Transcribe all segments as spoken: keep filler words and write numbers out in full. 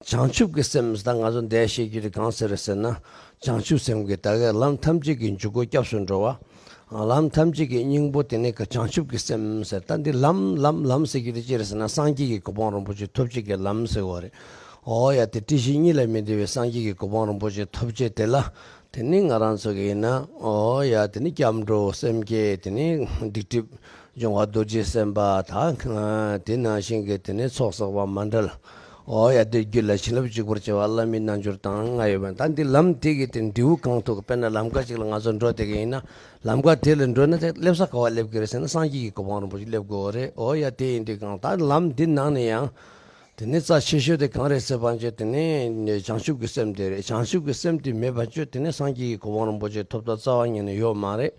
བྱང་ཆུབ་ཀྱི་སེམས། ད་ང་ཚོ་འདིར་བཤད་རྒྱུ་དེ་གང་ཟེར་ཟེར་ན། བྱང་ཆུབ་སེམས་ཀྱི་ད་ག་ལམ་ཐམས་ཅད་ཀྱི་འཇུག་སྒོ་སྐྱབས་སུ་འགྲོ་བ། ལམ་ཐམས་ཅད་ཀྱི་སྙིང་པོ་དེ་ནི་ག་བྱང་ཆུབ་ཀྱི་སེམས་ཟེར། ད་འདི་ལམ་ལམ་ལམ་ཟེར་རྒྱུ་དེ་ཅི་རེད་ཟེར་ན། སངས་རྒྱས་ཀྱི་གོ་འཕང་རིན་པོ་ཆེ་ཐོབ་བྱེད་ཀྱི་ལམ་ཟེར་བ་རེད། འོ་ཡ། དེ་སྲིད་ཞི་གཉིས་ལས་མི་འདའ་བའི་སངས་རྒྱས་ཀྱི་གོ་འཕང་རིན་པོ་ཆེ་ཐོབ་བྱེད་དེ་ལ། དེ་ནི་ང་རང་ཚོ་གི་ཡིན་ན། འོ་ཡ། དེ་ནི་སྐྱབས་འགྲོ་སེམས་བསྐྱེད། དེ་ནི་སྡིག་སྒྲིབ་སྦྱོང་བ་རྡོ་རྗེ་སེམས་དཔའ། ད་དེ་ནང་བཞིན་གྱི་དེ་ནི་ཚོགས་བསགས་པ་མཎྜལ། འོ་ཡ། དེ་རྒྱུད་ལ་བྱིན་རླབས་འཇུག་པར་བྱ་བ་བླ་མའི་རྣལ་འབྱོར་དང་ལྔ་ཡོད་པ། ད་འདི་ལམ་དེ་གི་དེ་འབྲས་བུ་གང་ཐོབ། དཔེར་ན་ལམ་ཁ་ཅིག་ལ་ང་ཚོ་འགྲོ་བསྡད་ཀྱི་ཡིན་ན། ལམ་ཁ་དེ་ལ་འགྲོ་ན་དེ་སླེབས་ས་ག་བ་སླེབས་ཀྱི་རེད་ཟེར་ན། སངས་རྒྱས་ཀྱི་གོ་འཕང་རིན་པོ་ཆེ་སླེབས་དགོས་རེད། འོ་ཡ། དེ་ཡིན་དུས་གང་ལྟར་ལམ་འདི་ནང་ནས་ཡང་། དེ་ནི་རྩ་ཆེ་ཤོས་དེ་གང་རེད་ཟེར་བ་ཅིག་དེ་ནི་བྱང་ཆུབ་ཀྱི་སེམས་དེ་རེད། བྱང་ཆུབ་ཀྱི་སེམས་དེ་མེད་པ་ཅིག་དེ་ནི་སངས་རྒྱས་ཀྱི་གོ་འཕང་རིན་པོ་ཆེ་ཐོབ་ཐབས་རྩ་བ་ཉིད་ནས་ཡོད་མ་རེད།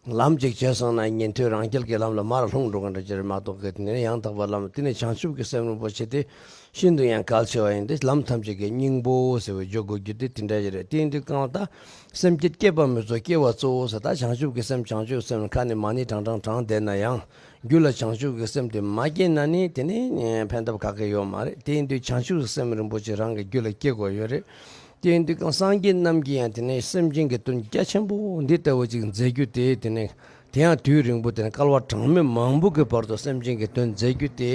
ལམ་ཅིག་བྱས་སོང་ན་ཉན་ཐོས་རང་རྒྱལ་གྱི་ལམ་ལ་མར་ལྷུང་འགྲོ་གི་འདྲ་ཅིག་རེད་མ་གཏོགས་གི། དེ་ནི་ཡང་དག་པའི་ལམ། དེ་ནི་བྱང་ཆུབ་ཀྱི་སེམས་རིན་པོ་ཆེ་དེ་ཤིན་ཏུ་ཡང་གལ་ཆེ་བ་ཡིན་ཏེ། ལམ་ཐམས་ཅད་ཀྱི་སྙིང་པོ་ཟེར་བའི་འཇུག་སྒོ་རྒྱུ་དེ་དེ་འདྲ་ཞིག་རེད། དེ་ཡིན་དུས་གང་ལྟར་སེམས་བསྐྱེད་བསྐྱེད་པ་མི་རྫོགས་སྐྱེ་བ་གཙོ་བོ་ཟེར། ད་བྱང་ཆུབ་ཀྱི་སེམས་བྱང་ཆུབ་སེམས་ཁ་ནས་མ་ཎི་བགྲང་བགྲང་བགྲང་བསྡད་ན་ཡང་། རྒྱུད་ལ་བྱང་ཆུབ་ཀྱི་སེམས་དེ་མ་སྐྱེས་ན་ནི་དེ་ནི་ཕན་ཐབས་ག་གེ་ཡོད་མ་རེད། དེ་ཡིན་དུས་བྱང་ཆུབ་ཀྱི་སེམས་རིན་པོ་ཆེ་རང་གི་རྒྱུད་ལ་སྐྱེ་དགོས་ཡོད་རེད། དེ་ཡིན་དུས་གང་སངས་རྒྱས་རྣམས་ཀྱིས་ཡང་དེ་ནི་སེམས་ཅན་གྱི་དོན་རྒྱ་ཆེན་པོ་འདི་ལྟ་བུ་ཅིག་མཛད་རྒྱུ་དེ། དེ་ནི་དེ་ཡང་དུས་རིང་པོ་དེ་ནི་བསྐལ་པ་གྲངས་མེད་མང་པོ་གི་བར་དུ་སེམས་ཅན་གྱི་དོན་མཛད་རྒྱུ་དེ།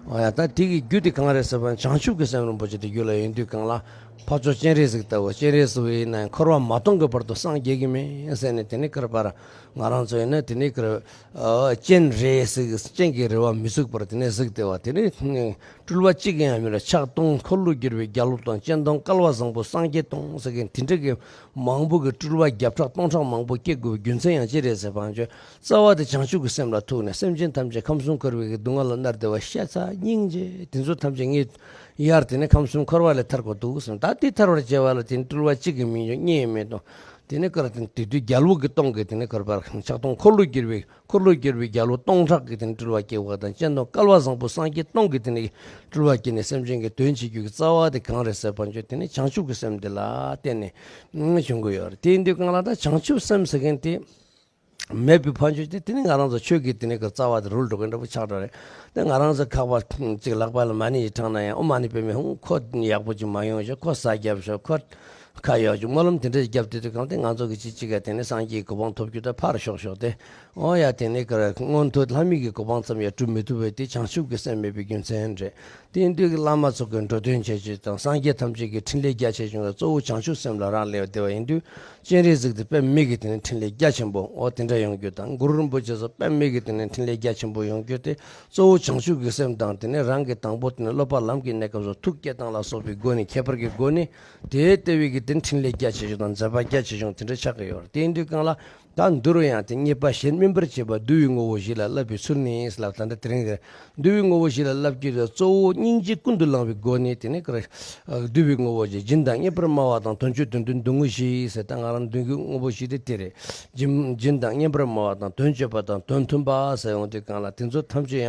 འོ་ཡ། ད་དེ་གི་རྒྱུ་དེ་གང་རེད་ཟེར་བ་ན། བྱང་ཆུབ་ཀྱི་སེམས་རིན་པོ་ཆེ་དེ་རྒྱུད་ལ་ཡོད་དུས་གང་ལ། འཕགས་མཆོག་སྤྱན་རས་གཟིགས་ལྟ་བུ། སྤྱན་རས་གཟིགས་ཡིན་ན་ཡང་འཁོར་བ་མ་སྟོངས་ཀྱི་བར་དུ་སངས་རྒྱས་ཀྱི་མིན་ཟེར་ནས། དེ་ནི་ཀར་པར་ང་རང་ཚོ་ཡིན་ན་དེ་ནི་ཀར། ཨ། སྤྱན་རས་གཟིགས། སྤྱན་གྱི་རེ་བ་མི་ཚུགས་པར་དེ་ནས་གཟིགས་བསྡད་པ། དེ་ནས་སྤྲུལ་པ་གཅིག་གིས་ཡང་མིན་ལ། ཕྱག་སྟོང་འཁོར་ལོས་སྒྱུར་བའི་རྒྱལ་པོ་སྟོང་། སྤྱན་སྟོང་བསྐལ་པ་བཟང་པོ་སངས་རྒྱས་སྟོང་ཟེར་མཁན་དེ་འདྲ་གི་མང་པོ་གི་སྤྲུལ་པ་བརྒྱ་ཕྲག་སྟོང་ཕྲག་མང་པོ་སྐྱེ་དགོས་པའི་རྒྱུ་མཚན་ཡང་ཅི་རེད་ཟེར་བ་ན། རྩ་བ་དེ་བྱང་ཆུབ་ཀྱི་སེམས་ལ་ཐུག་ནས། སེམས་ཅན་ཐམས་ཅད་ཁམས་གསུམ་འཁོར་བའི་གི་སྡུག་བསྔལ་ལ་མནར་བསྡད་པ། ཤ་ཚ་སྙིང་རྗེ་དེ་ཚོ་ཐམས་ཅད་ངས་ཡར་དེ་ནས་ཁམས་གསུམ་འཁོར་བ་ལས་ཐར་དགོས་འདུག་ཟེར། ད་དེ་ཐར་བར་བྱེད་པ་ལ་དེ་ནས་སྤྲུལ་པ་གཅིག་གིས་མི་འགྱུར། གཉིས་མི་འདུག་དེ་ནས་ཀར་དེ་དེ་དུས་རྒྱལ་པོ་གི་སྟོང་གིས་དེ་ནས་ཀར་པར་ཕྱག་སྟོང་འཁོར་ལོས་སྒྱུར་བའི། འཁོར་ལོས་སྒྱུར་བའི་རྒྱལ་པོ་སྟོང་ཕྲག་གིས་དེ་ནས་སྤྲུལ་པ་སྐྱེ་བ་དང་། སྤྱན་སྟོང་བསྐལ་པ་བཟང་པོ་སངས་རྒྱས་སྟོང་གིས་དེ་ནས་སྤྲུལ་པ་སྐྱེས་ནས་སེམས་ཅན་གྱི་དོན་བྱེད་རྒྱུ་གི་རྩ་བ་དེ་གང་རེད་ཟེར་བ་ན། དེ་ནི་བྱང་ཆུབ་ཀྱི་སེམས་དེ་ལ་བརྟེན་ནས་བྱུང་གི་ཡོད་རེད། དེ་ཡིན་དུས་གང་ལ་ད་བྱང་ཆུབ་སེམས་ཟེར་མཁན་དེ་མེད་པའི་བར་དུ་དེ། དེ་ནི་ང་རང་ཚོ་ཆོས་ཀྱི་དེ་ནས་གི་རྩ་བ་དེ་རུལ་འགྲོ་གི་འདྲ་པོ་ཆགས་འགྲོ་རེད། དེ་ང་རང་ཚོ་ཁ་པར་ཅིག་ལག་པ་ལ་མ་ཎི་ཞིག་བགྲངས་ན་ཡང་། ཨོཾ་མ་ཎི་པདྨེ་ཧཱུྃ། ཁོ་ཡག་པོ་ཅིག་མ་ཡོང་ཞོག་ཁོ་ཟ་རྒྱབ་ཞོག་ཁོ་ཁ་ཡོག་ཅིག་སྨོན་ལམ་དེ་འདྲ་བརྒྱབ་བསྡད་དུས་གང་དེ་ང་ཚོ་གི་ཅིག་ཅིག་ག་དེ་ནས་སངས་རྒྱས་ཀྱི་གོ་འཕང་ཐོབ་རྒྱུ་དེ་ཕར་ཞོག་ཞོག་སྟེ། འོ་ཡ། དེ་ནས་ཀར་མངོན་མཐོ་ལྷ་མི་གི་གོ་འཕང་ཙམ་ཡང་སྒྲུབ་མི་ཐུབ་པ་དེ་བྱང་ཆུབ་ཀྱི་སེམས་མེད་པའི་རྒྱུ་མཚན་རེད། དེ་ཡིན་དུས་ཀྱི་བླ་མ་ཚོ་གི་འགྲོ་དོན་བྱེད་ཆེད་དང་། སངས་རྒྱས་ཐམས་ཅད་ཀྱི་ཕྲིན་ལས་རྒྱ་ཆེ་ཆུང་ལ་གཙོ་བོ་བྱང་ཆུབ་སེམས་ལ་རག་ལས་པ་དེ་བ་ཡིན་དུས། སྤྱན་རས་གཟིགས་དེ་དཔེ་མེད་ཀྱི་དེ་ནས་ཕྲིན་ལས་རྒྱ་ཆེན་པོ། འོ་དེ་འདྲ་ཡོང་རྒྱུ་དང་། གུ་རུ་རིན་པོ་ཆེ་སོགས་དཔེ་མེད་ཀྱི་དེ་ནས་ཕྲིན་ལས་རྒྱ་ཆེན་པོ་ཡོང་རྒྱུ་དེ་གཙོ་བོ་བྱང་ཆུབ་ཀྱི་སེམས་དང་། དེ་ནས་རང་གི་དང་པོ་དེ་ནས་སློབ་པ་ལམ་གྱི་གནས་སྐབས་སུ་ཐུགས་བསྐྱེད་སྟངས་ལ་སོགས་པའི་སྒོ་ནས། ཁྱད་པར་གྱི་སྒོ་ནས་དེ་ལྟ་བུའི་གི་དེ་ཕྲིན་ལས་རྒྱ་ཆེ་ཆུང་དང་མཛད་པ་རྒྱ་ཆེ་ཆུང་དེ་འདྲ་ཆགས་ཀྱི་ཡོད་རེད། དེ་ཡིན་དུས་གང་ལ། ད་འདི་རུ་ཡང་དེ་རྙེད་པ་གཞན་སྨིན་པར་བྱེད་པ། བསྡུ་བའི་ངོ་བོ་བཞི་ལ་བསླབ་པའི་ཚུལ་ནི་ལབ། ད་ལྟ་དེ་རིང་དེ་བསྡུ་བའི་ངོ་བོ་བཞི་ལ་བསླབ་རྒྱུ་དེ་གཙོ་བོ་སྙིང་རྗེ་ཀུན་ཏུ་བླང་བའི་སྒོ་ནས། དེ་ནས་ཀར་བསྡུ་བའི་ངོ་བོ་བཞི། སྦྱིན་དང་སྙན་པར་སྨྲ་བ་དང་། དོན་སྤྱོད་དོན་མཐུན་སྡུག་བསྔལ་ཞི་ཟེར། ད་ང་རང་འདོན་རྒྱུའི་ངོ་བོ་བཞི་དེ་དེ་རེད། སྦྱིན་སྦྱིན་དང་སྙན་པར་སྨྲ་བ་དང་། དོན་སྤྱོད་པ་དང་། དོན་མཐུན་པ་ཟེར་ཡོང་དུས་གང་ལ། དེ་ཚོ་ཐམས་ཅད་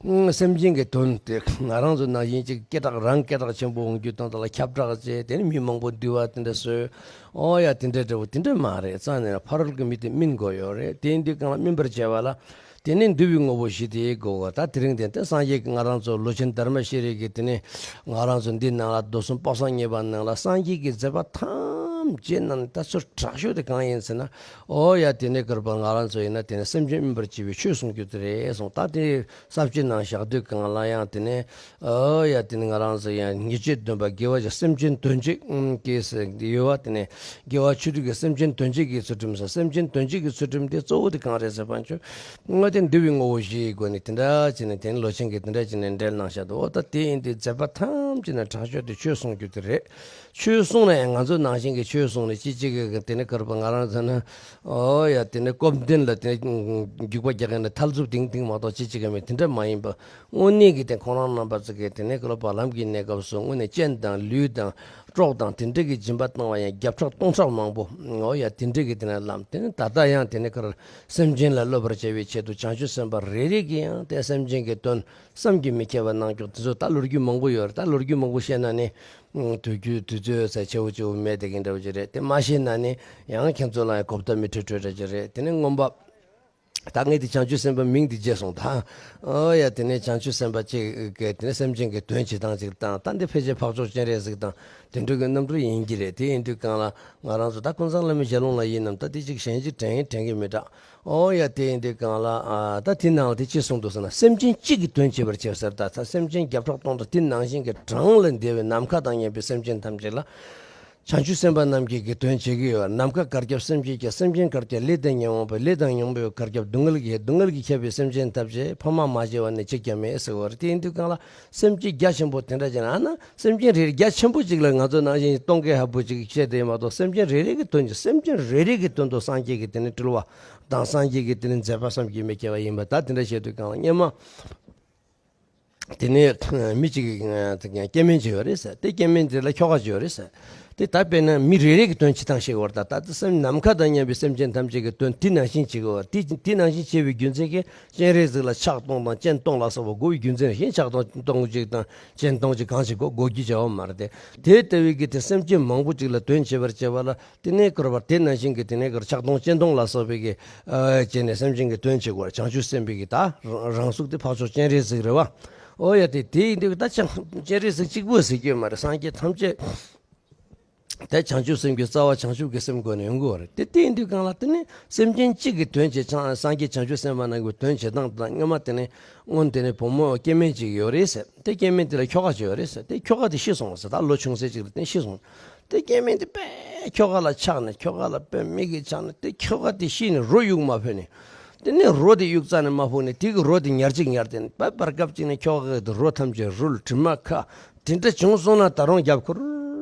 ཡང་སེམས་ཅན་གྱི་དོན་དེ། ང་རང་ཚོ་ནང་བཞིན་ཅིག་སྐད་གྲགས་རང་སྐད་གྲགས་ཆེན་པོ་ཡོང་རྒྱུ་དང་། དེ་ལ་ཁྱབ་བསྒྲགས་བྱས། དེ་ནས་མི་མང་པོ་འདུས་པ་དེ་འདྲ་བཟོས། འོ་ཡ། དེ་འདྲ་འདྲ་པོ་དེ་འདྲ་མ་རེད། རྩ་ནས་ཕ་རོལ་གྱི་མི་དེ་སྨིན་དགོས་ཡོད་རེད། དེ་ཡིན་དུས་གང་ལ་སྨིན་པར་བྱ་བ་ལ། དེ་ནས་བསྡུ་བའི་ངོ་བོ་བཞི་དེ་དགོས་གོ། ད་དེ་རིང་དེ་ད་སངས་རྒྱས་ཀྱི་ང་རང་ཚོ་ལོ་ཆེན་དྷརྨ་ཤྲཱི་གི་དེ་ནས་ང་རང་ཚོ་འདི་ནང་ལ་མདོ་གསུམ་དཔག་བསམ་ངེས་པ་ནང་ལ། སངས་རྒྱས་ཀྱི་མཛད་པ་ཐམས་ཅད་ནང་ནས་ད་ཚུར་དྲག་ཤོས་དེ་གང་ཡིན་ཟེར་ན། འོ་ཡ། དེ་ནས་ཀར་པ་ང་རང་ཚོ་ཡིན་ན་དེ་ནས་སེམས་ཅན་སྨིན་པར་བྱེད་པའི་ཆོས་གསུང་རྒྱུ་དེ་རེད་གསུངས། ད་དེ་ས་བཅད་ནང་བཞག་དུས་གང་ལ་ཡང་དེ་ནས། ཨོ་ཡ། དེ་ནི་ང་རང་ཚོ་ཡང་ཉེས་སྤྱོད་སྡོམ་པ་དགེ་བ་བྱ། སེམས་ཅན་དོན་བྱེད་ཀྱི་ཟེར་ཡོད་པ། དེ་ནི་དགེ་བ་ཆོས་སྒྲུབ་ཀྱི་སེམས་ཅན་དོན་བྱེད་ཀྱི་ཚུལ་ཁྲིམས་ཟེར། སེམས་ཅན་དོན་བྱེད་ཀྱི་ཚུལ་ཁྲིམས་དེ་གཙོ་བོ་དེ་གང་རེད་ཟེར་བ་ན། ཆོས་དངོས་དེ་འདུལ་བའི་ངོ་བོ་བཞིའི་སྒོ་ནས་དེ་འདྲ་བྱས་ནས། དེ་ནི་ལོ་ཆེན་གྱིས་དེ་འདྲ་བྱས་ནས་འགྲེལ་གནང་བཞག་འདུག། འོ་ད་དེ་ཡིན་དུས་མཛད་པ་ཐམས་ཅད་ནས་དྲག་ཤོས་དེ་ཆོས་གསུང་རྒྱུ་དེ་རེད། ཆོས་གསུངས་ན་ཡང་ང་ཚོ་ནང་བཞིན་གྱི་ཆོས་གསུངས་ནས་ཅི་ཅི་གི་གི་དེ་ནི་ཀར་པ་ང་རང་ཚོ་ནི། ཨོ་ཡ། དེ་ནི་སྐོམ་དོན་ལ་དེ་ནི་རྒྱུག་པ་རྒྱག་མཁན་ནི་ཐལ་འཚུབ་ཏིང་ཏིང་མ་གཏོགས་ཅི་ཅི་གི་མེད། དེ་འདྲ་མ་ཡིན་པ། དངོས་གནས་ཀྱི་དེ་ཁོང་རང་རྣམ་པ་ཚོ་གི་དེ་ནི་ཀར་པ་ལམ་གྱི་གནས་སྐབས་སུ་དངོས་གནས་སྤྱན་དང་ལུས་དང་གྲོགས་དང་དེ་འདྲ་གི་སྦྱིན་པ་བཏང་བ་ཡང་བརྒྱ་ཕྲག་སྟོང་ཕྲག་མང་པོ། ཨོ་ཡ། དེ་འདྲ་གི་དེ་ནི་ལམ། དེ་ནི་ད་ལྟ་ཡང་དེ་ནི་ཀར་སེམས་ཅན་ལ་སློབ་པར་བྱ་བའི་ཆེད་དུ་བྱང་ཆུབ་སེམས་དཔའ་རེ་རེ་གིས་ཡང་དེ་སེམས་ཅན་གྱི་དོན་བསམ་གྱིས་མི་ཁྱབ་པ་གནང་རྒྱུ་དེ་ཚོ་ད་ལོ་རྒྱུས་མང་པོ་ཡོད་རེད། ད་ལོ་རྒྱུས་མང་པོ་བཤད་ན་ནི། ཨང་། དུས་རྒྱུན་དུས་ཚོད་ཟེར་ཆེ་བོ་ཆེ་བོ་མེད་དེ་གི་འདྲ་བོ་ཅིག་རེད། དེ་མ་ཤེས་ན་ནི་ཡང་ཁྱེད་ཚོ་ལ་ཡང་གོ་བརྡ་མི་འཕྲོད་འཕྲོད་འདྲ་ཅིག་རེད། དེ་ནི་མངོན་པ་ ད་ངས་དེ་བྱང་ཆུབ་སེམས་དཔའ་མིང་དེ་བརྗེད་སོང་ད། ཨོ་ཡ། དེ་ནས་བྱང་ཆུབ་སེམས་དཔའ་གཅིག་གིས་དེ་ནས་སེམས་ཅན་གྱི་དོན་བྱེད་སྟངས་ཅིག་དང་། ད་འདི་ཕལ་ཆེར་འཕགས་མཆོག་སྤྱན་རས་གཟིགས་དང་དེ་འདྲ་གི་རྣམ་འགྲེལ་ཡིན་གྱི་རེད། དེ་ཡིན་དུས་གང་ལ་ང་རང་ཚོ་ད་ཀུན་བཟང་བླ་མའི་ཞལ་ལུང་ལ་ཡིན་ནམ། ད་དེ་གཅིག་གཞན་གཅིག་དྲན་དྲན་གྱི་མི་འདྲ། ཨོ་ཡ། དེ་ཡིན་དུས་གང་ལ་ཨ་ད་དེ་ནང་ལ་དེ་ཅི་གསུངས་འདུག་ཟེར་ན། སེམས་ཅན་གཅིག་གི་དོན་བྱེད་པར་བྱེད་ཟེར། ད་ད་སེམས་ཅན་བརྒྱ་ཕྲག་སྟོང་དང་དེ་ནང་བཞིན་གྱི་གྲངས་ལས་འདས་པའི་ནམ་མཁའ་དང་མཉམ་པའི་སེམས་ཅན་ཐམས་ཅད་ལ་བྱང་ཆུབ་སེམས་དཔའ་རྣམས་ཀྱིས་ཀྱི་དོན་བྱེད་ཀྱི་ཡོད། ནམ་མཁའ་གར་ཁྱབ་སེམས་ཅན་ཁྱབ། སེམས་ཅན་གར་ཁྱབ་ལས་དང་མྱ་ངན་འབད། ལས་དང་མྱ་ངན་འབད་བའི་གར་ཁྱབ་སྡུག་བསྔལ་གྱིས། སྡུག་བསྔལ་གྱིས་ཁྱབ་པའི་སེམས་ཅན་ཐམས་ཅད་ཕ་མ་མ་བྱས་པ་ནི་གཅིག་ཀྱང་མེད་ཟེར་བ་རེད། དེ་ཡིན་དུས་གང་ལ་སེམས་ཅན་རྒྱ་ཆེན་པོ་དེ་འདྲ་ཅིག་ན་ཨ་ན་སེམས་ཅན་རེ་རེ་རྒྱ་ཆེན་པོ་ཅིག་ལ་ང་ཚོ་ནང་བཞིན་སྟོང་སྐད་ཧ་པོ་ཅིག་བཤད་དེ་མ་གཏོགས། སེམས་ཅན་རེ་རེ་གི་དོན་གྱི་སེམས་ཅན་རེ་རེ་གི་དོན་དུ་སངས་རྒྱས་ཀྱི་དེ་ནི་སྤྲུལ་པ་དང་སངས་རྒྱས་ཀྱི་དེ་ནི་མཛད་པ་བསམ་གྱིས་མི་ཁྱབ་པ་ཡིན་པ། ད་དེ་འདྲ་བཤད་དུས་གང་ལ་སྔོན་མ། དེ་ནས་མི་གཅིག་གིས་སྐྱེ་དམན་ཅིག་ཡོད་རེད་ཟེར། དེ་སྐྱེ་དམན་དེ་ལ་ཁྱོ་ག་ཅིག་ཡོད་རེད་ཟེར། དེ་ད་དཔེར་ན་མི་རེ་རེ་གི་དོན་བྱེད་སྟངས་ཤེས་དགོས་རེད། ད་ད་སེམས་ནམ་མཁའ་དང་མཉམ་པའི་སེམས་ཅན་ཐམས་ཅད་ཀྱི་དོན་དེ་ནང་བཞིན་བྱེད་དགོས་རེད། དེ་དེ་ནང་བཞིན་བྱེད་པའི་རྒྱུ་མཚན་གྱིས་སྤྱན་རས་གཟིགས་ལ་ཕྱག་སྟོང་དང་སྤྱན་སྟོང་ལ་སོགས་པ་དགོས་པའི་རྒྱུ་མཚན་གཞན་ཕྱག་སྟོང་སྟོང་གཅིག་དང་སྤྱན་སྟོང་གཅིག་གང་ཞིག་དགོས་དགོས་རྒྱུ་བྱ་བ་མ་རེད་དེ། དེ་ལྟ་བུའི་གི་དེ་སེམས་ཅན་མང་པོ་ཅིག་ལ་དོན་བྱེད་པར་བྱེད་པ་ལ། དེ་ནས་ཀུར་བར་དེ་ནང་བཞིན་གྱི་དེ་ནས་ཀུར་ཕྱག་སྟོང་སྤྱན་སྟོང་ལ་སོགས་པའི་གི་ཨ་བྱས་ནས་སེམས་ཅན་གྱི་དོན་བྱེད་དགོས། བྱང་ཆུབ་སེམས་དཔའི་གི་ད་རང་གཟུགས་དེ་འཕགས་མཆོག་སྤྱན་རས་གཟིགས་རེད་བ། ཨོ་ཡ། དེ་དེ་ཡིན་དུས་ད་ཅང་སྤྱན་རས་གཟིགས་གཅིག་པུ་ཟེར་རྒྱུ་མ་རེད། སངས་རྒྱས་ཐམས་ཅད་དེ་བྱང་ཆུབ་སེམས་ཀྱི་རྩ་བ་བྱང་ཆུབ་ཀྱི་སེམས་སྒོ་ནས་ཡོང་གི་ཡོད་རེད། དེ་དེ་ཡིན་དུས་གང་ལ་དེ་ནི་སེམས་ཅན་གཅིག་གི་དོན་བྱེད་ཆང་སངས་རྒྱས་བྱང་ཆུབ་སེམས་དཔའ་རྣམས་ཀྱི་དོན་བྱེད་སྟངས་དང་། སྔོན་མ་དེ་ནི་སྔོན་དེ་ནི་བུ་མོ་སྐྱེ་དམན་ཅིག་ཡོད་རེད་ཟེར། དེ་སྐྱེ་དམན་དེ་ལ་ཁྱོ་ག་ཅིག་ཡོད་རེད་ཟེར། དེ་ཁྱོ་ག་དེ་ཤི་སོང་ཟེར། ད་ལོ་ཆུང་ས་ཅིག་རེད། དེ་ཤི་སོང་། དེ་སྐྱེ་དམན་དེ་དཔེ་ཁྱོ་ག་ལ་ཆགས་ནས། ཁྱོ་ག་ལ་དཔེ་མི་གི་ཆགས་ནས། དེ་ཁྱོ་ག་དེ་ཤི་ནས་རོ་གཡུག་མ་ཕོད་ནས། དེ་ནས་རོ་དེ་གཡུག་རྩ་ནས་མ་ཕོད་ནས་དེ་གི་རོ་དེ་ཉར་གཅིག་ཉར། དེ་ནས་བར་བར་སྐབས་གཅིག་ནས་ཁྱོ་ག་གི་དེ་རོ་ཐམས་ཅད་རུལ། དྲི་མ་ཁ། དེ་འདྲ་བྱུང་སོང་ན་ད་རུང་རྒྱབ་ཁུར་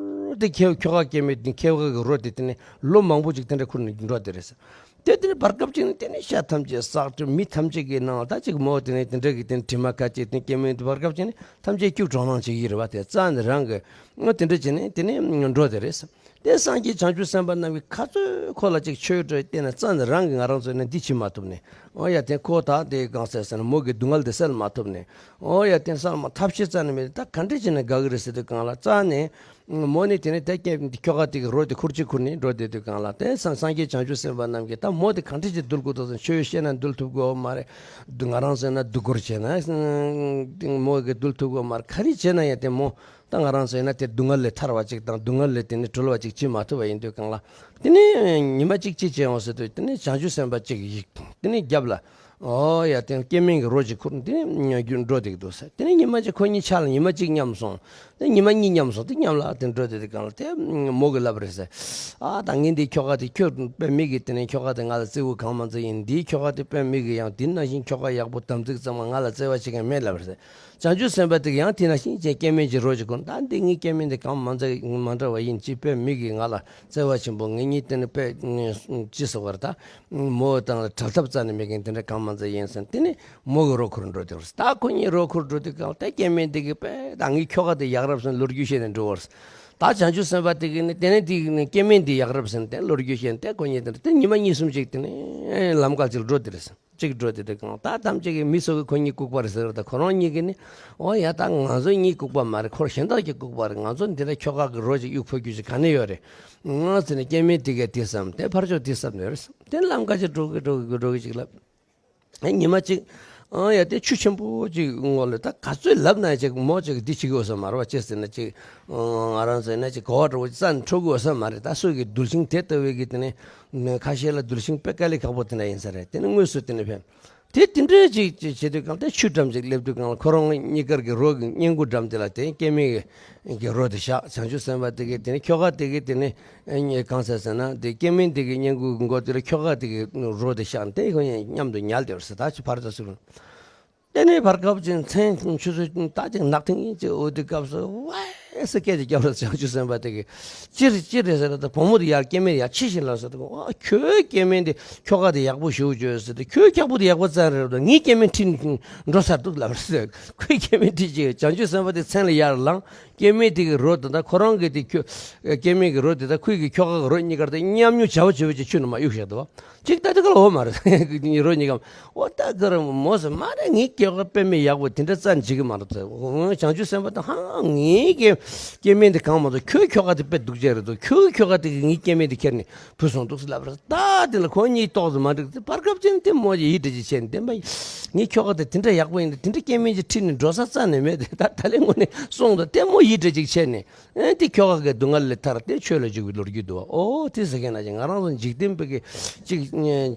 དེ་ཁྱོ་ཁྱོ་ག་སྐྱེ་དམན་དེ་ཁྱོ་ག་གི་རོ་དེ་དེ་ནས་ལོ་མང་པོ་ཅིག་དེ་འདྲ་ཁུར་ནས་འགྲོ་དེ་རེད་ཟེར། དེ་དེ་ནས་བར་སྐབས་གཅིག་ནས་དེ་ནས་ཤ་ཐམས་ཅད་བསྲེགས། དེ་མི་ཐམས་ཅད་ཀྱི་ནང་ལ་ད་ཅིག་མོ་དེ་ནས་དེ་འདྲ་གི་དེ་ནས་དྲི་མ་ཁ་ཅིག་དེ་སྐྱེ་དམན་དེ་བར་སྐབས་གཅིག་ནས་ཐམས་ཅད་སྐྱུག་བྲོ་སྣང་བྱེད་ཀྱི་རེད་བ། དེ་རྩ་ནས་རང་གི་ངོ་དེ་འདྲ་བྱས་ནས་དེ་ནས་འགྲོ་དེ་རེད་ཟེར། དེ་སངས་རྒྱས་བྱང་ཆུབ་སེམས་དཔའ་རྣམས་ཀྱིས་ག་ཚོད་ཁོ་ལ་ཅིག་ཆོས་སྤྲོས་བསྟན་ན་རྩ་ནས་རང་གིས་ང་རང་ཚོ་ནས་འདི་བྱེད་མ་ཐུབ་ནས། ཨོ་ཡ། དེ་ཁོ་ད་དེ་གང་ཟེར་ཟེར་ན་མོ་གི་སྡུག་བསྔལ་དེ་སེལ་མ་ཐུབ་ནས། ཨོ་ཡ། དེ་སེལ་མ་ཐབས་ཤེས་རྩ་ནས་མེད། ད་ག་འདྲ་བྱས་ན་དགའ་གི་རེད་ཟེར་དུས་གང་ལ་རྩ་ནས་མོ་ནི་དེ་ནས་དེ་སྐྱེ་ཁྱོ་ག་དེ་གི་རོ་དེ་ཁུར་གཅིག་ཁུར་ནས་འགྲོ་བསྡད་དུས་གང་ལ། དེ་སངས་སངས་རྒྱས་བྱང་ཆུབ་སེམས་དཔའ་རྣམས་ཀྱིས་ད་མོ་དེ་ག་འདྲ་བྱས་འདུལ་དགོས་འདུག་ཟེར། ཆོས་བཤད་ན་འདུལ་ཐུབ་ཀྱི་ཡོད་མ་རེད། ང་རང་ཚོ་ཡིན་ན་སྡུག་སྐོར་བྱས་ན་མོ་གིས་འདུལ་ཐུབ་ཀྱི་ཡོད་མ་རེད། ག་རེ་བྱས་ན་ཡང་དེ་མོ། ད་ང་རང་ཚོ་ཡིན་ན་དེ་སྡུག་བསྔལ་ལས་ཐར་བ་ཅིག་དང་སྡུག་བསྔལ་ལས་དེ་ནི་གྲོལ་བ་ཅིག་བྱེད་མ་ཐུབ་པ་ཡིན་དུས་གང་ལ། དེ་ནི་ཉི་མ་གཅིག་ཅི་བྱས་འོང་ཟེར་དུས། དེ་ནི་བྱང་ཆུབ་སེམས་དཔའ་གཅིག་ཡིག་དེ་ནི་རྒྱབ་ལ། ཨོ་ཡ། དེ་སྐྱེ་དམན་གྱི་རོ་ཅིག་ཁུར་དེ་ནི་རྒྱུ་འགྲོ་བསྡད་ཀྱི་འདུག་ཟེར། དེ་ནི་ཉི་མ་གཅིག་ཁོ་གཉིས་ཆ་ལ་ཉི་མ་གཅིག་མཉམ་སོང་། དེ་ཉི་མ་གཉིས་མཉམ་སོང་། དེ་མཉམ་ལ་དེ་འགྲོ་བསྡད་དུས་གང་ལ་དེ་མོ་གིས་ལབ་རེད་ཟེར། ཨ་ད་ངས་འདི་ཁྱོ་ག་དེ་ཁྱོད་དཔེ་མི་གི་དེ་ནི་ཁྱོ་ག་དེ་ང་ལ་བརྩེ་བོ་གང་མང་ཙམ་ཡིན། འདིའི་ཁྱོ་ག་དེ་དཔེ་མི་གི་ཡང་དེ་ནང་བཞིན་ཁྱོ་ག་ཡག་པོ་དམ་ཚིག་གཙང་མ་ང་ལ་བརྩེ་བ་བྱེད་མཁན་མེད་ལབ་རེད་ཟེར། བྱང་ཆུབ་སེམས་དཔའ་དེ་གིས་ཡང་དེ་ནང་བཞིན་བྱས་སྐྱེ་དམན་གྱི་རོ་ཅིག་ཁུར། ད་འདི་ངའི་སྐྱེ་དམན་དེ་གང་མང་ཙམ་མ་འདྲ་བ་ཡིན། ཅི་དཔེ་མི་གིས་ང་ལ་བརྩེ་བ་ཆེན་པོ། ངེད་གཉིས་དེ་ནི་དཔེ་ཅི་ཟེར་བ་རེད། ད་མོ་དང་བྲལ་ཐབས་རྩ་ནས་མེད་མཁན་དེ་འདྲ་གང་མང་ཙམ་ཡིན་ཟེར། དེ་ནི་མོ་གི་རོ་ཁུར་འགྲོ་དེ་རེད། ད་ཁོ་གཉིས་རོ་ཁུར་འགྲོ་དུས་གང་ལ་དེ་སྐྱེ་དམན་དེ་གིས་དཔེ་ད་ངའི་ཁྱོ་ག་དེ་ཡག་རབས་ཟེར་ལོ་རྒྱུས་བཤད་ནས་འགྲོ་བར། ད་བྱང་ཆུབ་སེམས་དཔའ་དེ་གིས་ནི་དེ་ནི་དེ་ནི་སྐྱེ་དམན་དེ་ཡག་རབས་ཟེར་ནས་དེ་ལོ་རྒྱུས་བཤད་ནས། དེ་ཁོ་གཉིས་དེ་འདྲ་དེ་ཉི་མ་གཉིས་གསུམ་ཅིག་དེ་ནི་ལམ་ཁ་ཅིག་འགྲོ་དེ་རེད། གཅིག་འགྲོ་དེ་དུས་གང་ལ་ད་ཐམས་ཅད་ཀྱིས་མི་ཚོ་གིས་ཁོ་གཉིས་ལྐུགས་པ་རེད་ཟེར་བ་དང་། ཁོ་རང་གཉིས་ཀྱིས་ནི་ཨོ་ཡ། ད་ང་ཚོ་གཉིས་ལྐུགས་པ་མ་རེད། ཁོ་གཞན་དག་གིས་ལྐུགས་པ་རེད། ང་ཚོ་འདི་འདྲ་ཁྱོ་ག་གི་རོ་ཅིག་གཡུག་ཕོད་རྒྱུ་ཅིག་ག་ནས་ཡོད་རེད། ང་ཚོ་ནི་སྐྱེ་དམན་དེ་གས་དེ་བསམ། དེ་ཕར་ཕྱོགས་དེ་བསམ་ནས་རེད། དེ་ལམ་ཁ་ཅིག་འགྲོ་གི་འགྲོ་གི་འགྲོ་གི་ཅིག་ལ། ཨེ་ཉི་མ་གཅིག་ཨང་ཡ། དེ་ཆུ་ཆེན་པོ་ཅིག་ངོ་ལ་ད་ག་ཚོད་ལབ་ན་ཅིག་མོ་ཅིག་འདི་བྱེད་ཀྱི་ཡོད་ས་མ་རེད་བ། ཅི་ཟེར་ན་ཅིག་ང་རང་ཟེར་ན་ཅིག་གོ་བ་འདྲ་བོ་རྩ་ནས་འཕྲོད་ཀྱི་ཡོད་ས་མ་རེད། ད་སུ་གི་རྡུལ་ཤིང་དེ་ལྟ་བུའི་གི་དེ་ནི་ཁ་ཤས་ལ་རྡུལ་ཤིང་དཔེ་དཀའ་ལས་ཁག་པོ་དེ་འདྲ་ཡིན་ས་རེད། དེ་ནི་དངོས་སུ་དེ་ནི་ཕན། དེ་དེ་འདྲ་ཅིག་ཅིག་བྱེད་དུས་གང་དེ་ཆུ་འགྲམ་ཅིག་སླེབས་དུས་གང་ལ་ཁོ་རང་གཉིས་ཀར་གི་རོ་གི་སྔས་མགོ་འགྲམ་དེ་ལ་དེ་སྐྱེ་དམན་གྱི་རོ་དེ་བཞག་བྱང་ཆུབ་སེམས་དཔའ་དེ་གི་དེ་ནི་ཁྱོ་ག་དེ་གི་དེ་ནི་གང་ཟེར་ཟེར་ན་དེ་སྐྱེ་དམན་དེ་གི་སྔས་མགོ་གི་མགོ་དེ་ལ་ཁྱོ་ག་དེ་གི་རོ་དེ་བཞག་དེ་ཁོ་གཉིས་མཉམ་དུ་ཉལ་དེ་རེད་ཟེར། ད་ཅི་ཕར་ད་ཟེར། དེ་ནས་བར་སྐབས་ཅིག་མཚན་ཆུ་ཚོད་ད་ཅིག་ནག་ཐིང་ཅིག་འོ་དེ་སྐབས་སུ་ཝའི་ཟེར་སྐད་ཅིག་རྒྱབ་ར། བྱང་ཆུབ་སེམས་དཔའ་དེ་གིས་ཅི་རེད་ཅི་རེད་ཟེར་ད་བུ་མོ་དེ་ཡར་སྐྱེ་དམན་ཡར་ཕྱི་བཞིན་ལ་ཟེར་ད། ཨ་ཁྱོད་སྐྱེ་དམན་དེ་ཁྱོ་ག་དེ་ཡག་པོ་ཞེ་པོ་བྱོས་ཟེར་ད། ཁྱོད་ཁྱག་པོ་དེ་ཡག་པོ་ཙང་རེད་ད། ངའི་སྐྱེ་དམན་ཁྲིད་འགྲོ་ཚར་འདུག་ལབ་རེད་ཟེར། ཁོའི་སྐྱེ་དམན་ཁྲིད་ཅིག་བྱང་ཆུབ་སེམས་དཔའ་དེ་མཚན་ལ་ཡར་ལངས། སྐྱེ་དམན་དེ་གི་རོ་དེ་ད་ཁོ་རང་གི་དེ་ཁྱོད་སྐྱེ་དམན་གི་རོ་དེ་ད་ཁོའི་གི་ཁྱོ་ག་གི་རོ་གཉིས་ཀར་དེ་མཉམ་ཉུག་བྱ་བ་བྱེད་པ་ཅིག་ཆུ་ནང་མར་གཡུག་བཞག་འདུག་བ། ཅིག་ད་དེ་ག་ལ་འོ་མ་རེད། རོ་གཉིས་ཀ་འོ་ད་ག་རེ་མོ་ཟེར་མ་རེད། ངའི་ཁྱོ་ག་དཔེ་མི་ཡག་པོ་དེ་འདྲ་རྩ་ནས་བྱེད་ཀྱི་མ་རེད་ཟེར། འོ་བྱང་ཆུབ་སེམས་དཔའ་དེ་ཧང་ངའི་གི་ སྐྱེ་དམན་དེ་གང་མ་གཏོགས་ཁྱོའི་ཁྱོ་ག་དེ་དཔེ་སྡུག་ཅག་རེད་འདུག་ཁྱོའི་ཁྱོ་ག་དེ་གིས་ངའི་སྐྱེ་དམན་དེ་ཁྱེར་ནས་བུད་སོང་འདུག་ཟེར་ལབ་ར། ད་དེ་ལ་ཁོ་གཉིས་ཏོག་ཙམ་མ་འགྲིག་ཚེ་བར་སྐབས་ཅིག་ནས་དེ་མོ་ཡིད་འདྲ་ཅིག་བྱས་ནས་བསྟན་པ་ཡིན། ངའི་ཁྱོ་ག་དེ་དེ་འདྲ་ཡག་པོ་ཡིན་ད། དེ་འདྲ་སྐྱེ་དམན་ཅིག་ཁྲིད་ནས་འགྲོ་ས་རྩ་ནས་མེད་དེ། ད་ད་ལན་དངོས་ནས་སོང་དང་ལྟད་མོ་ཡིད་འདྲ་ཅིག་བྱས་ནས། ཨེ་དེ་ཁྱོ་ག་གི་སྡུག་བསྔལ་ལས་ཐར་ཏེ་ཆོས་ལ་འཇུག་པའི་ལོ་རྒྱུས་འདུག་བ། ཨོ་དེ་ཟེར་མཁན་ན་ཅིག་ང་རང་ཚོ་འཇིག་རྟེན་པའི་གི་ཅིག་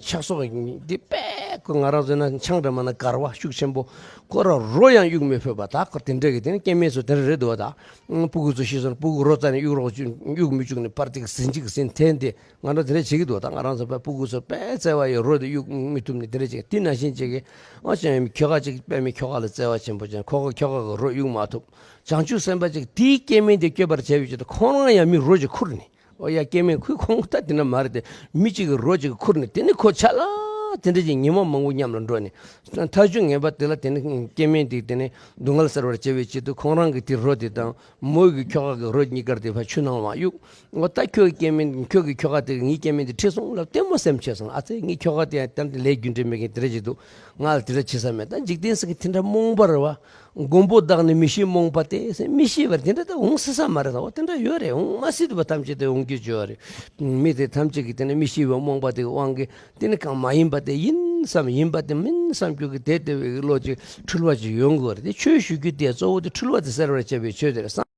ཆགས་སོགས་འདི་དཔེ་ཁོ་ང་རང་ཚོ་ན་ཆང་འདྲ་མ་ན་གར་བ་ཤུགས་ཆེན་པོ། ཁོ་ར་རོ་ཡང་གཡུག་མི་ཕོད་པ། ད་ཁོ་དེ་འདྲ་གི་དེ་ནི་སྐྱེ་དམན་ཚོ་དེ་འདྲ་རེད་འདུག་བ། ད་སྤུ་གུ་ཚོ་ཤི་སོང་ན་སྤུ་གུ་རོ་རྩ་ནས་གཡུག་རོགས་གཡུག་མི་བཅུག་ནས་པར་ཏིག་ཟིན་ཅིག་ཟིན་འཐེན་ཏེ། ང་རང་དེ་འདྲ་བྱེད་ཀྱི་འདུག་ད་ང་རང་ཚོ་པ་སྤུ་གུ་ཚོ་དཔེ་བརྩེ་བ་ཡོད། རོ་དེ་གཡུག་མི་ཐུབ་ནི་དེ་འདྲ་བྱེད་ཀྱི། དེ་ནང་བཞིན་བྱེད་ཀྱི། ཨོ་ཅང་ཁྱོ་ག་ཅིག་དཔེ་མི་ཁྱོ་ག་ལ་བརྩེ་བ་ཆེན་པོ་ཅན་ཁོ་ཁོ་ཁྱོ་ག་གི་རོ་གཡུག་མ་ཐུབ། བྱང་ཆུབ་སེམས་དཔའ་ཅིག་དེའི་སྐྱེ་དམན་དེ་སྐྱོབ་པར་བྱས་པའི་ཆེད་དུ་ཁོང་རང་ཡང་མི་རོ་ཅིག་ཁུར་ནས། ཨོ་ཡ་སྐྱེ་དམན་ཁོས་ཁོང་ད་དེ་འདྲ་མ་རེད་དེ། མི་གཅིག་གི་རོ་ཅིག་ཁུར་ནས་དེ་ནི་ཁོ་ཆ་ལ་དེ་འདྲ་ཅིག་ཉི་མ་མང་པོ་མཉམ་ལ་འགྲོ་ནས། མཐའ་མཇུག་ངན་པ་དེ་ལ་དེ་ནི་སྐྱེ་དམན་དེ་དེ་ནི་སྡུག་བསྔལ་སེལ་བར་བྱ་བའི་ཆེད་དུ་ཁོང་རང་གི་དེ་རོ་དེ་དང་མོ་གི་ཁྱོ་ག་གི་རོ་གཉིས་ཀར་དེ་ཕར་ཆུ་ནང་མར་གཡུག་འོ་ད་ཁྱོད་ཀྱི་སྐྱེ་དམན། ཁྱོད་ཀྱི་ཁྱོ་ག་དེ་ངའི་སྐྱེ་དམན་དེ་ཁྲིད་སོང་ལབ་ལྟད་མོ་སེམས་ཆེ་སོང་། ཨ་ཙི་ངའི་ཁྱོ་ག་དེ་ཡང་ཏན་ཏན་ལས་རྒྱུ་འབྲས་མེད་མཁན་དེ་འདྲ་ཅིག་འདུག་ང་ལ་དེ་འདྲ་བྱེད་ས་མེད། ད་འཇིག་རྟེན་ཟེར་མཁན་དེ་འདྲ་རྨོངས་པ་རེད་བ། མགོན་པོ་བདག་ནི་མི་ཤེས་རྨོངས་པ་སྟེ་ཟེར། མི་ཤེས་པར་དེ་འདྲ་ད་འོང་སྲིད་ས་མ་རེད། ད་འོ་དེ་འདྲ་ཡོད་རེད། འོང་མ་སྲིད་པ་ཐམས་ཅད་དེ་འོང་རྒྱུ་ཅིག་ཡོད་རེད། མི་དེ་ཐམས་ཅད་ཀྱིས་དེ་ནི་མི་ཤེས་པའི་རྨོངས་པ་དེ་གི་དབང་གིས་དེ་ནི་གང་མ་ཡིན་པ་དེ་ཡིན་བསམ། ཡིན་པ་དེ་མིན་བསམ་རྒྱུ་གི་དེ་ལྟ་བུའི་བློ་ཅིག་འཁྲུལ་བ་ཅིག་ཡོང་དགོས་རེད། དེ་ཆོས་ཞུ་རྒྱུ་དེ་གཙོ་བོ་དེ་འཁྲུལ་བ་དེ་སེལ་བར་བྱ་བའི་ཆོས་དེ་རེད་བསམ།